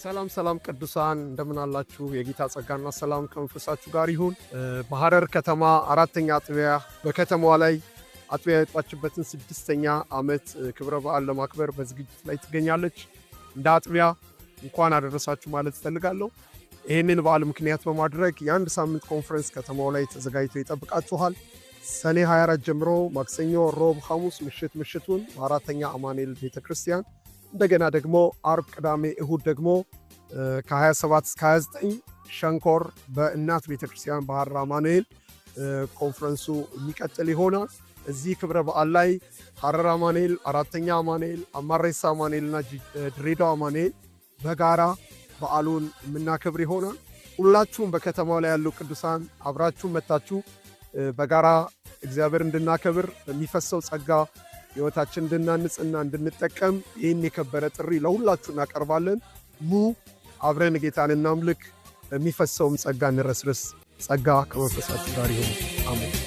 ሰላም ሰላም ቅዱሳን፣ እንደምን አላችሁ? የጌታ ጸጋና ሰላም ከመንፈሳችሁ ጋር ይሁን። በሐረር ከተማ አራተኛ አጥቢያ በከተማዋ ላይ አጥቢያ የወጣችበትን 6ኛ ዓመት ክብረ በዓል ለማክበር በዝግጅት ላይ ትገኛለች። እንደ አጥቢያ እንኳን አደረሳችሁ ማለት እፈልጋለሁ። ይህንን በዓል ምክንያት በማድረግ የአንድ ሳምንት ኮንፈረንስ ከተማው ላይ ተዘጋጅቶ ይጠብቃችኋል። ሰኔ 24 ጀምሮ ማክሰኞ፣ ሮብ፣ ሐሙስ ምሽት ምሽቱን በአራተኛ አማኑኤል ቤተክርስቲያን፣ እንደገና ደግሞ አርብ፣ ቅዳሜ፣ እሁድ ደግሞ ከ27 እስከ 29 ሸንኮር በእናት ቤተክርስቲያን በሐረር አማኑኤል ኮንፈረንሱ የሚቀጥል ይሆናል። እዚህ ክብረ በዓል ላይ ሐረር አማኑኤል፣ አራተኛ አማኑኤል፣ አማሬሳ አማኑኤልና ድሬዳዋ አማኑኤል በጋራ በዓሉን የምናከብር ይሆናል። ሁላችሁም በከተማው ላይ ያሉ ቅዱሳን አብራችሁ መታችሁ በጋራ እግዚአብሔር እንድናከብር፣ በሚፈሰው ጸጋ ሕይወታችን እንድናንጽና እንድንጠቀም ይህን የከበረ ጥሪ ለሁላችሁ እናቀርባለን። ኑ አብረን ጌታን እናምልክ፣ በሚፈሰውም ጸጋ እንረስርስ። ጸጋ ከመንፈሳችሁ ጋር ይሁን። አሜን።